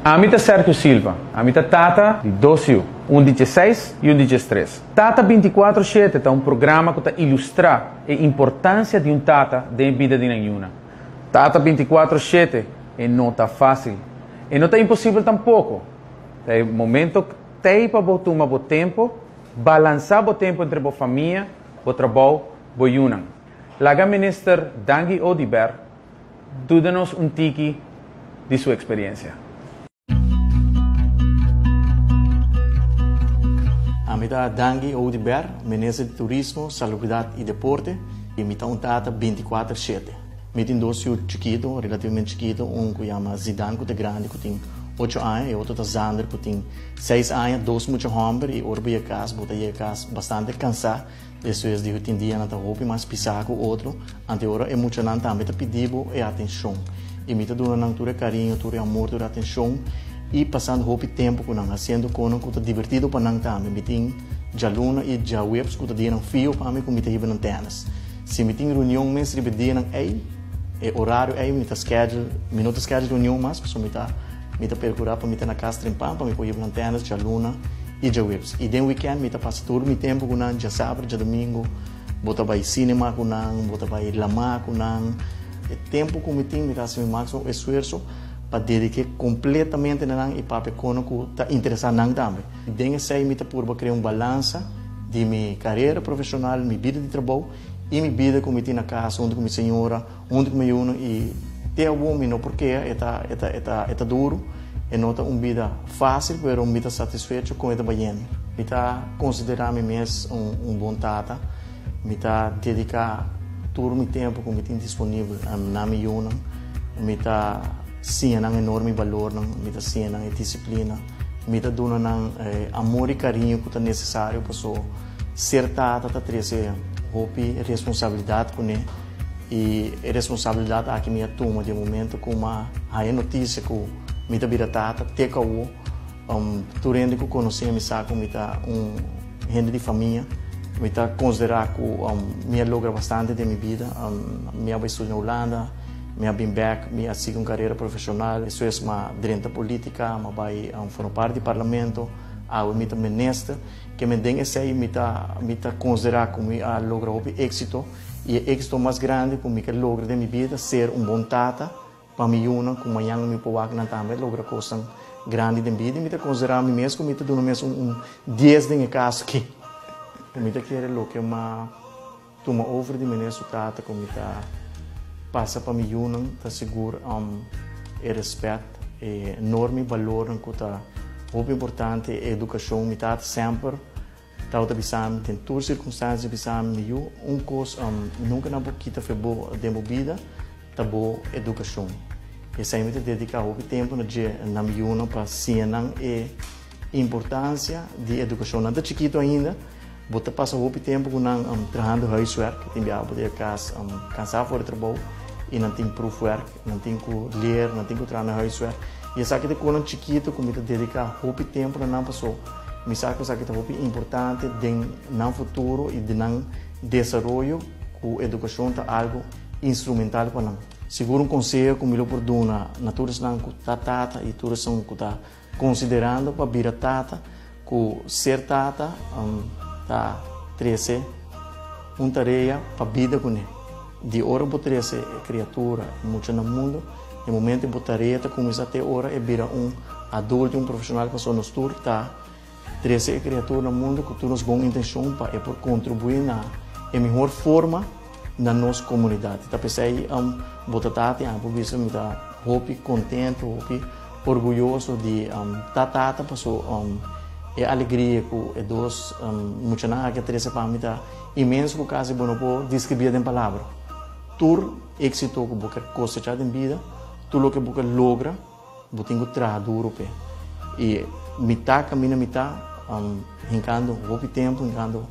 Ami ta Sergio Silva. Ami ta tata di dos yu, un di dieseis i un di diestres. Tata bintikuatro shete ta un programa ku ta ilustrá e importansia di un tata den e bida di nan yunan. Tata bintikuatro shete e no ta fásil. E no ta imposibel tampoko. Ta e momento t'ei pa bo tuma bo tempu, balansá bo tempu entre bo famia, bo trabou, bo yunan. Laga Minister Dangui Oduber duda nos un tiki di su experiencia. Ami ta Dangui Oduber, Minister di Turismo, Salubridad y Deporte y mi ta un tata binticuater shete. Mi tin dos yu chikito, relativamente chikito, un cu yama Zidane cu ta grandi cu tin ocho aña y otro ta Zander cu tin seis aña, dos mucha homber y ora bo yega cas bo ta yega cas bastante cansa. Despues di tin dianan ta hopi mas pisá ku otro, ante ora e muchanan tambe ta pidi bo e atenshon. I mi ta duna nan tur e kariño, tur e amor, tur e atenshon i pasando hopi tempu ku nan, hasiendo konan ku ta dibertido pa nan tambe. Mi tin djaluna i djaweps ku ta dianan fio pa mi ku mi ta hiba nan tènis. Si mi tin reunion mes riba e dianan ei, e orario ei mi ta schedule, mi no ta schedule reunion mas pasobra mi ta Mi ta percura pa mi ta na cas trempan pa mi por hiba nan tennis djaluna y djaweps. Y den weekend mi ta pasa tur mi tempo cu nan, djasabra, djadomingo, bo ta bay cinema cu nan, bo ta bay lama cu nan. E tempo cu mi tin mi ta haci mi maximo esfuerzo pa dedique completamente na nan y papia cono cu ta interesa nan tambe. Den esey mi ta purba crea un balansa di mi carera profesional, mi bida di trabou y mi bida cu mi tin na cas hunto cu mi señora. Huntu ku mi yunan i te awor mi no por kea, e ta e ta e ta e ta duru, e no ta un bida fásil pero mi ta satisfecho kon e ta bayendo. Mi ta konsiderá mi mes un un bon tata, mi ta dediká tur mi tempu ku mi tin disponibel na mi yunan, mi ta siña nan enorme balornan, mi ta siña nan e disiplina, mi ta duna nan e amor i kariño ku ta nesesario paso ser tata ta trese hopi responsabilidat kuné. I e responsabilidat aki mi a tuma di e momento ku m'a haña notisia ku mi ta bira tata te ku awo. Tur hende ku konosé mi sa ku mi ta un hende di famia. Mi ta konsiderá ku mi a logra bastante den mi bida. Mi a bai studia na Hulanda, mi a bin bèk, mi a sigui un karera profeshonal. Despues m'a drenta polítika, m'a bai forma parti di parlamento. Awe mi ta minister. Ke men den esei mi ta mi ta konsiderá ku mi a logra hopi éksito. I e éksito mas grandi ku mi ke logra den mi bida ta ser un bon tata pa mi yunan ku mañan mi por wak nan tambe logra kosnan grandi den bida i mi ta konsiderá mi mes ku mi ta duna mes un un dies den e kaso aki. Mi ta kere loke m'a tuma over di meneer su tata ku mi ta pasa pa mi yunan ta sigur e rèspèt, e enorme balornan ku ta hopi importante, e edukashon. Mi tata semper Tabata bisa mi den tur circunstancia bisa mi, mi yu, un cos nunca nan por kita fe bo den bo bida ta bo educacion. Esai mi ta dedica hopi tempo na dje na mi yunan pa siña nan e importancia di educacion. Nan ta chikito ainda, bo ta pasa hopi tempo cu nan trahando huiswerk, tin bia bo ta yega cas cansa for di trabou y nan tin proefwerk, nan tin cu leer, nan tin cu traha na huiswerk. Y esaki ta conan chikito cu mi ta dedica hopi tempo na nan paso. Mi sa ku esaki ta hopi importante den nan futuro i den nan desaroyo ku edukashon ta algu instrumental pa nan. Sigur un konseho ku mi lo por duna na tur esnan ku ta tata i tur esun ku ta konsiderando pa bira tata ku ser tata ta trese un tarea pa bida kuné. Di ora bo trese e kriatura, e mucha na mundu, e momento bo tarea ta kuminsá te ora e bira un adulto i un profeshonal pasobra nos tur ta trese e kriatura na mundu ku tur nos bon intenshon pa e por kontribuí na e mihor forma na nos komunidat. Ta p'esei bo ta tata i ami por bisa mi ta hopi kontentu, hopi orguyoso di ta tata pasobra e alegria ku e dos muchanan aki a trese pa mi ta inmenso ku kasi bo no por deskribí den palabra. Tur éksito ku bo ke kosechá den bida, tur loke bo ke logra, bo tin ku traha duru p'e. I mitá kaminda mitá, hinkando hopi tempu, hinkando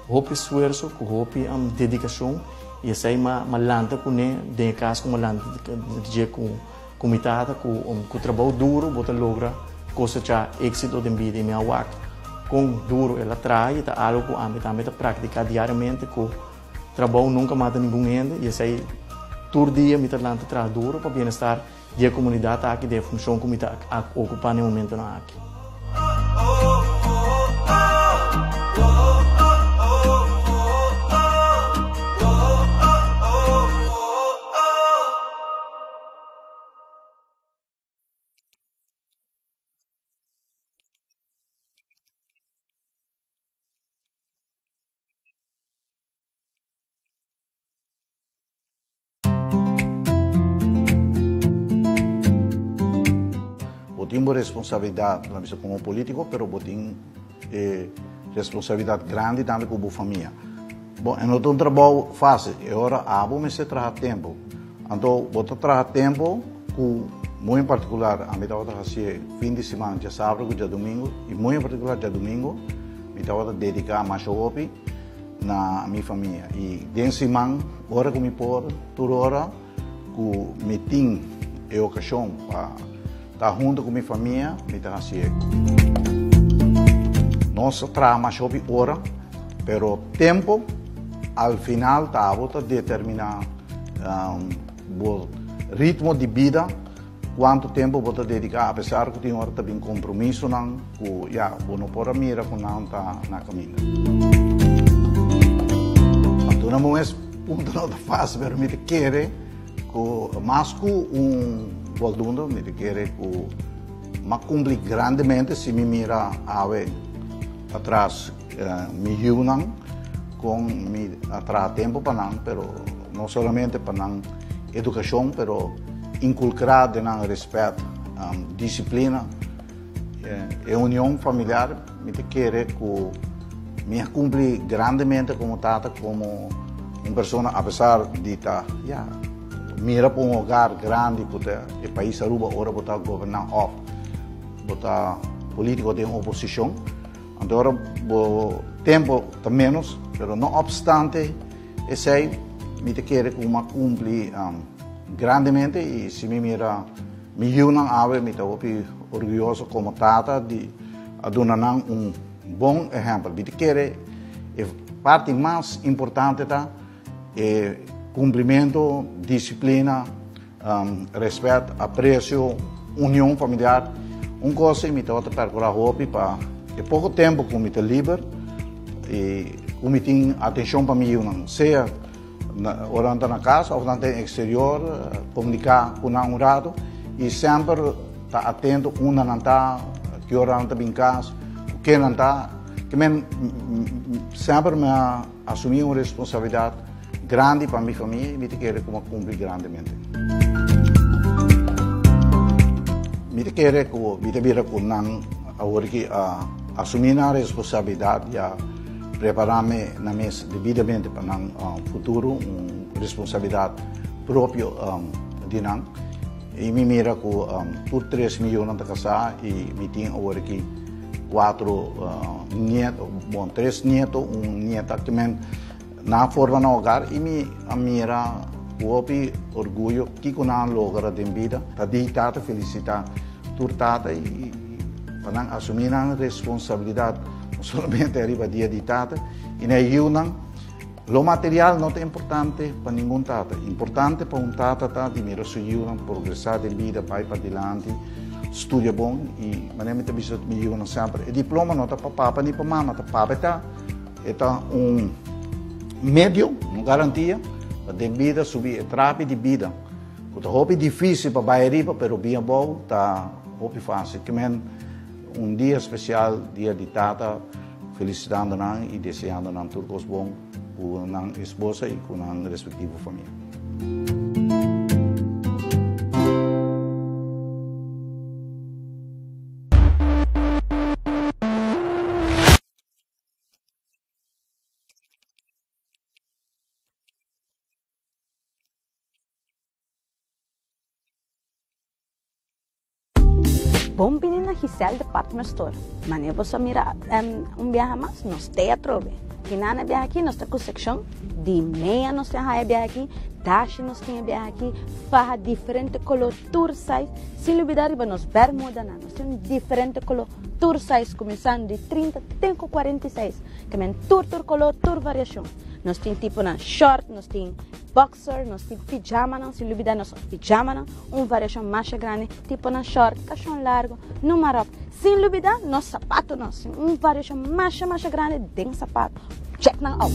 hopi esfuerso ku hopi dedikashon i esei m'a lanta kuné den e kas ku m'a lanta dje ku mi tata ku trabou duru bo ta logra kosechá éksito den bida i mi a wak kon duru el a traha i ta algu ku ami tambe ta praktiká diariamente ku trabou nunka mata ningun hende i esei tur dia mi ta lanta traha duru pa bienestar. di e komunidat aki den e funshon ku mi ta okupá na e momentonan aki. Bo tin bo responsabilidad, laat bisa como politico, pero bo tin e responsabilidad grandi tambe cu bo famia. Bon, e no ta un trabou facil, e ora abo mester traha tempo. Anto bo ta traha tempo cu muy en particular ami tabata hacié fin di siman djasabra cu djadomingo y muy en particular djadomingo mi tabata dedica masha hopi na mi famia y den siman ora cu mi por tur ora cu mi tin e ocasion pa ta hunto cu mi famia mi ta hacié. Nos a traha masha hopi ora pero tempo al final ta abo ta determina bo ritmo di bida Cuanto tempo bo ta dedica apesar cu tin ora ta bin compromisonan cu ya bo no por a mira cu nan ta na caminda. Duna bo mes punto no ta facil pero mi ta kere cu mas cu un voldoende mi ta kere cu m'a cumpli grandemente si mi mira awe atras mi yiunan con mi a traha tempo pa nan pero no solamente pa nan educacion pero inculcra den nan respet, disciplina, e union familiar. Mi ta kere cu mi a cumpli grandemente como tata, como un persona apesar di ta ya mira pa un hogar grandi cu ta e pais Aruba ora bo ta goberna of bo ta politico den oposicion. Anto ora bo tempo ta menos, pero no obstante Esei mi ta kere ku m'a kumpli grandemente i si mi mira mi yunan awe mi ta hopi orguyoso komo tata di a duna nan un bon ehèmpel. Mi ta kere e parti mas importante ta e kumplimentu, disiplina, rèspèt, apresio, union familiar. Un kos ei mi tabata perkurá hopi pa e poko tempu ku mi ta liber i ku mi tin atenshon pa mi yunan, sea ora nan ta na kas òf nan ta den eksterior, komuniká ku nan un ratu i semper ta atento unda nan ta, ki ora nan ta bin kas, ku ken nan ta. Ke men semper mi a asumí un responsabilidat Grandi pa mi famia y mi ta kere cu mi a cumpli grandemente. Mi ta kere cu mi ta bira cu nan awor ki a asumi nan responsabilidad y a prepara mi nan mes debidamente pa nan futuro, un responsabilidad propio di nan. Y mi mira cu tur tres mi yunan ta casa y mi tin awor ki cuatro nieto, bon tres nieto, un nieta ki men. Nan a forma nan hogar i mi a mira ku hopi orguyo kiko nan a logra den bida. Ta di tata felisitá tur tata i pa nan asumí nan responsabilidat no solamente ariba dia di tata i na e yiunan. Lo material no ta importante pa ningun tata. Importante pa un tata ta di mira su yiunan progresá den bida, bai padilanti, studia bon i manera mi ta bisa mi yiunan semper, e diploma no ta pa papa ni pa mama, ta papa e ta. E ta un medio, un garantia, pa den bida subi e trapi di bida, ku ta hopi difísil pa bai ariba, pero bin abou ta hopi fásil. Ke men un dia spesial, dia di tata, felisitando nan i deseando nan tur kos bon ku nan esposa i ku nan respektivo famia. Bon bini na Giselle Department Store. Mane bo sa mira un biaha mas, nos t'ei atrobe. Kinana biaha aki nos ta ku sekshon di mea nos tin haya biaha aki, dashi nos tin e biaha aki, faha diferente koló tur size, sin lubida riba nos bermudanan nos tin diferente koló tur size kuminsando di 30 te ku 46 ke men tur tur koló tur variashon. Nos tin tiponan short, nos tin boxer, nos tin pijamanan, sin lubida nos pijamanan, un variashon masha grandi, tiponan short, kashon largo, numa ròp. Sin lubida nos sapatonan, sin un variashon masha masha grandi den sapato. Check nan out!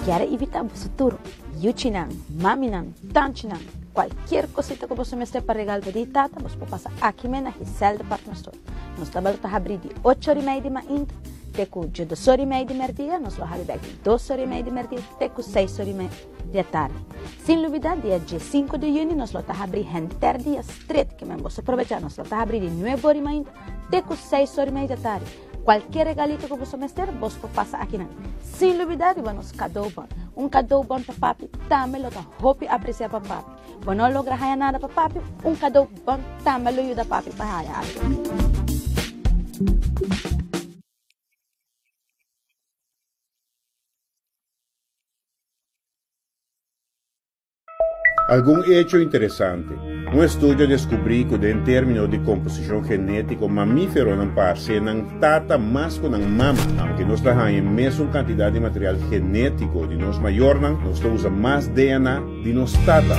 Kier a invita boso tur, yuchinan, maminan, tanchinan, cualkier cosita cu boso mester pa regal bo di tata, boso por pasa aki me na Giselle Department Store. Nos tabata ta habri di ocho ora y mei di mainta te cu djedos ora y mei di merdia, nos lo habri bek di dos ora y mei di merdia te cu seis ora y mei di atardi. Sin lubida, dia djesinku di juni nos lo ta habri henter dia stret, ke men boso probecha, nos lo ta habri di nuebe ora y mainta te cu seis ora y mei di atardi. Cualkier regalito cu boso mester, bos por pasa akinan. Sin lubida riba nos cadeaubon. Un cadeaubon pa papi tambe lo ta hopi aprecia pa papi. Bo no logra haya nada pa papi, un cadeaubon tambe lo yuda papi pa haya algo. Algun echo interesante. Un estudio a deskubrí ku den término di komposishon genétiko mamíferonan parse nan tata mas ku nan mama. Aunke nos ta haña e mesun kantidat di material genétiko di nos mayornan, nos ta usa mas DNA di nos tata.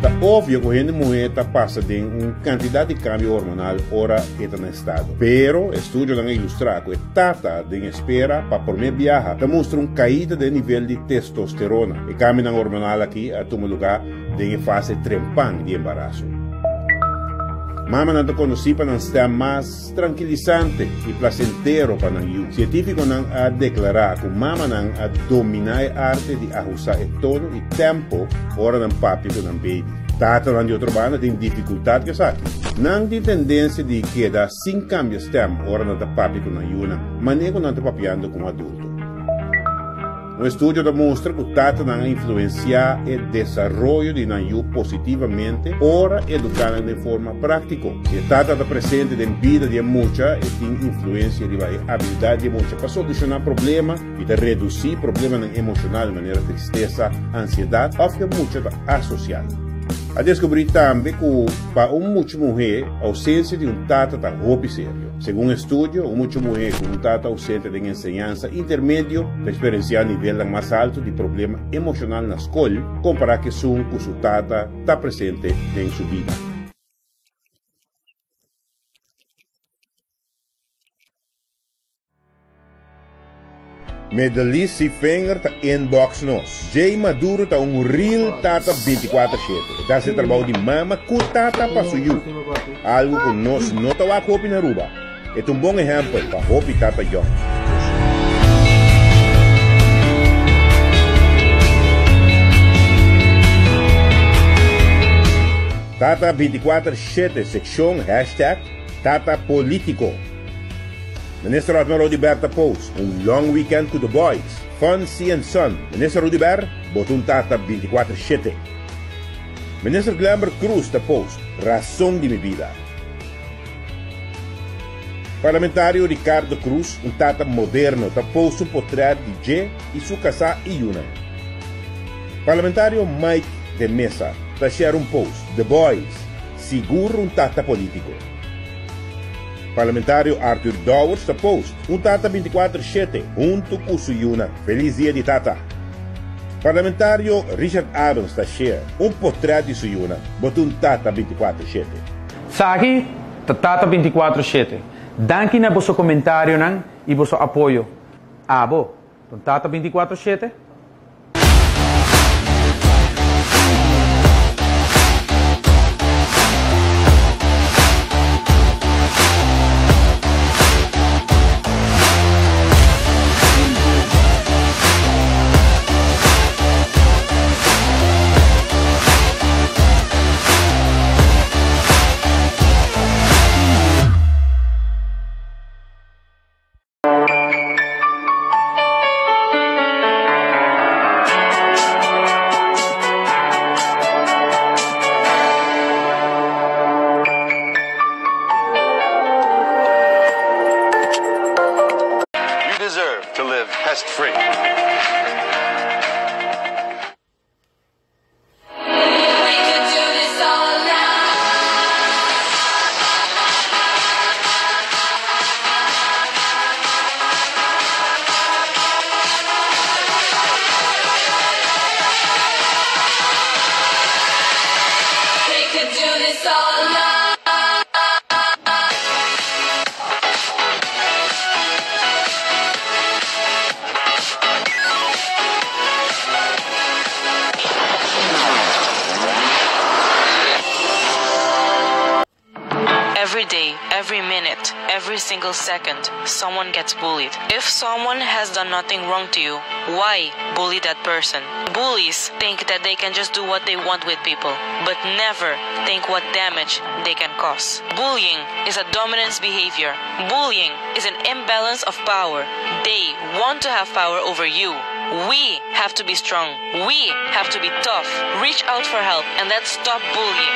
Ta obvio ku hende muhé ta pasa den un kantidat di kambio hormonal ora e ta na estado. Pero, estudionan a ilustrá ku e tata den espera pa promé biaha ta mustra un kaida den nivel di testosterona. E kambionan hormonal aki a tuma lugá den e fase trempan di embaraso. Mamanan ta konosí pa nan stèm mas trankilisante i plasentero pa nan yu. Sientífikonan a deklará ku mamanan a dominá e arte di ahustá e tono i tèmpo ora nan papia ku nan beibi. Tatanan di otro banda tin difikultat ku esaki. Nan tin tendensia di keda sin kambia stèm ora nan ta papia ku nan yunan, manera ku nan ta papiando ku un adulto. Un estudio ta mustra ku tatanan a influensiá e desaroyo di nan yu positivamente ora eduká nan den forma práktiko. Si e tata ta presente den bida di e mucha, e tin influensia riba e abilidat di e mucha pa solushoná problema i ta redusí problemanan emoshonal manera tristesa, ansiedat òf ku e mucha ta asosial. A deskubrí tambe ku pa un mucha muhé ousensia di un tata ta hopi serio. Segun estudio, un mucha muhé ku un tata ousente den enseñansa intermedio ta eksperensiá nivelnan mas altu di problema emoshonal na skol kompará ku esun ku su tata ta presente den su bida. Medelis Finger ta inbox nos. Jay Maduro ta un real tata 24 shete. E ta hasi trabou di mama ku tata pa su yu. Algu ku nos no ta wak hopi na Aruba. E ta un bon ehèmpel pa hopi tata yòn. Tata 24 shete seccion hashtag Tata Politico. Minister Otmar Oduber ta post un long weekend cu the boys, fun, sea and sun. Minister Oduber, bo ta un tata 24 shete. Minister Glenbert Croes ta post Razon di mi bida. Parlamentario Ricardo Croes, un tata moderno, ta post un potret di dje y su casá y yunan. Parlamentario Mike de Meza ta share un post, The Boys, sigur un tata politico. Parlamentario Arthur Dowers ta post, un tata 24 shete, hunto cu su yunan. Feliz dia di tata! Parlamentario Richard Arends ta share un potret di su yunan. Bo ta un tata 24 shete. Esaki ta Tata 24 shete. Danki na boso comentarionan y boso apoyo. Abo ta un tata 24 shete? You deserve to live pest free. Every day, every minute, every single second, someone gets bullied. If someone has done nothing wrong to you, why bully that person? Bullies think that they can just do what they want with people, but never think what damage they can cause. Bullying is a dominance behavior. Bullying is an imbalance of power. They want to have power over you. We have to be strong. We have to be tough. Reach out for help and let's stop bullying.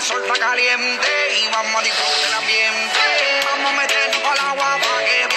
Sol está caliente y vamos a disfrutar el ambiente. Vamos a meternos al agua pa' que